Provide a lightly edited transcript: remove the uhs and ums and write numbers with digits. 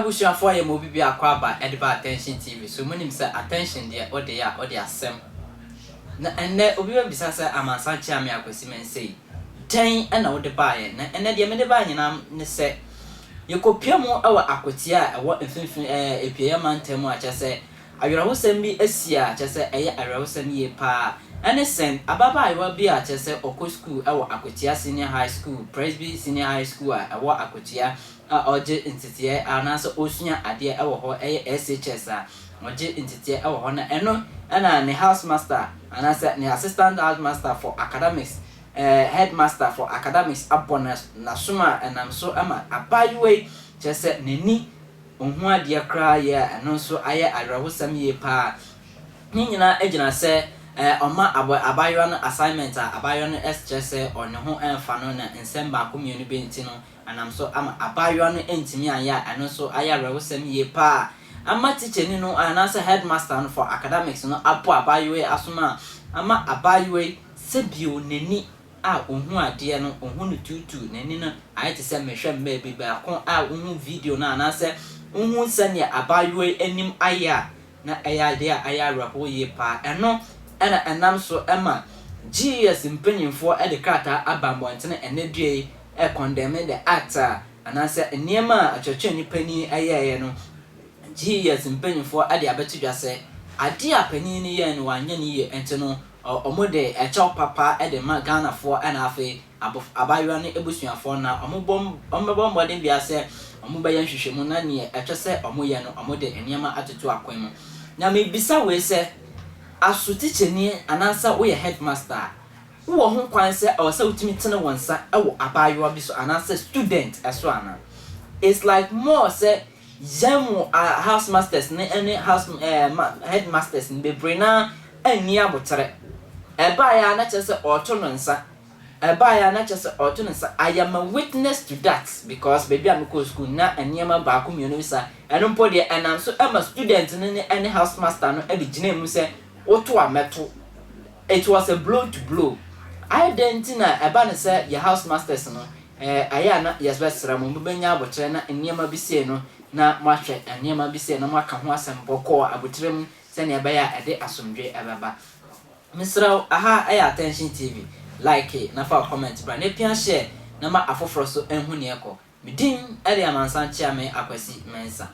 Abusuafoɔ, yɛ ma obi bi akɔ aba de ba Attention TV so. Monim sɛ Attention deɛ, wode yɛ a, wode asɛm. Na ɛnnɛ obi bɛbisa sɛ, Amansan Kyeame Akwasi Mensah yi, dɛn na wode baeɛ? Na ɛnnɛ deɛ mede baeɛ nyinaa ne sɛ, yɛkɔpia mu wɔ Akwatia a ɛwɔ mfimfini ɛɛ Apueeɛ mantam mu a kyerɛ sɛ awerɛhosɛm bi asi a kyerɛ sɛ ɛyɛ awerɛhosɛm yie paa. Ɛne sɛn? Ababaayewa bi a kyerɛ sɛ ɔkɔ sukuu wɔ Akwatia Senior High School, Presby Senior High School a ɛwɔ Akwatia a ɔgye nteteɛ anaasɛ ɔresua adeɛ wɔ hɔ, ɛyɛ SHS a ɔgye nteteɛ wɔ hɔ, na ɛno na ne house master anaasɛ ne assistant house master for academics, headmaster for academics abɔ n'asom a ɛnam so ma abaayewa yi kyerɛ sɛ n'ani ɔnhu adeɛ koraa yɛ a ɛno nso ayɛ awerɛhosɛm yie paa. Ne nyinaa gyina sɛ ɔma abaayewa no assignment a abaayewa no kyerɛ sɛ ɔne ho mfa no, na nsɛm baako mmienu bi nti no ɛnam so ama abaayewa no ntumi anyɛ a ɛno nso ayɛ awerɛhosɛm yie paa ama tikyani no anaasɛ headmaster no for academics no abɔ abaayewa yi asom a ama abaayewa yi sɛbio n'ani a ɔhu adeɛ no, ɔhu no tuutuu, n'ani no ayɛ te sɛ mehwɛ mmaa bi baako a wohu video no anaasɛ wohu sɛnea abaayewa yi anim ayɛ a, na ɛyɛ adeɛ a ayɛ awerɛhoɔ yie paa. Ɛno ɛna ɛnam so ɛma GES mpanyinfoɔ de krataa aba mmɔntene ɛnɛ dua yi ɛcondemn the act a anaasɛ nneɛma a akyerɛkyerɛni panin ɛyɛɛyɛ no. GES mpanyinfoɔ de abɛto dwa sɛ adeɛ a panin no yɛɛ no, wanyɛ no yie, nti no ɔmo de ɛkyɛw papa de ma Ghanafoɔ, ɛna afei abaayewa no abusuafoɔ, na ɔmo bɛbɔ mmɔden bia sɛ ɔmo bɛyɛ nhwehwɛmu na neɛ ɛtwɛ sɛ ɔmo yɛ no, ɔmo de nneɛma atoto akwan mu. Na mebisa wei sɛ, aso tikyani anaasɛ woyɛ headmaster a, wowɔ ho kwan sɛ ɛwɔ sɛ wotumi tene wɔn nsa ɛwɔ abaayewa bi so anaasɛ student ɛso ana? It's like more sɛ yɛn mu house masters ne ɛne house headmasters no bebree naa ɛnni abotere. Ɛbaeɛ a na kyerɛ sɛ ɔreto no nsa, ɛbaeɛ a na kyerɛ sɛ ɔreto no nsa. I am a witness to that because baabi a mekɔɔ school na nneɛma baako mmienu bi sa. Ɛno mpo deɛ, ɛnam so ɛma student no ne ɛne house master no ɛde gyina mu sɛ woto a mɛto. It was a blow to blow. Ayɛ dɛn nti na ɛba ne sɛ yɛ house masters no ayɛ a na yɛbɛsrɛ mo, mobɛnya abotrɛ na nneɛma bi sei no na moahwɛ nneɛma bi sei na moaka ho asɛm bɔkɔɔ abotrɛ mu sɛnea ɛbɛyɛ a ɛde asomdwe ɛbɛba? Mesrɛ wo, aha ɛyɛ Attention TV. Like na fa comment bra na pia share na ma afoforɔ so ɛnhu neɛ ɛkɔ. Me din ɛde Amansan Kyeame Akwasi Mensah.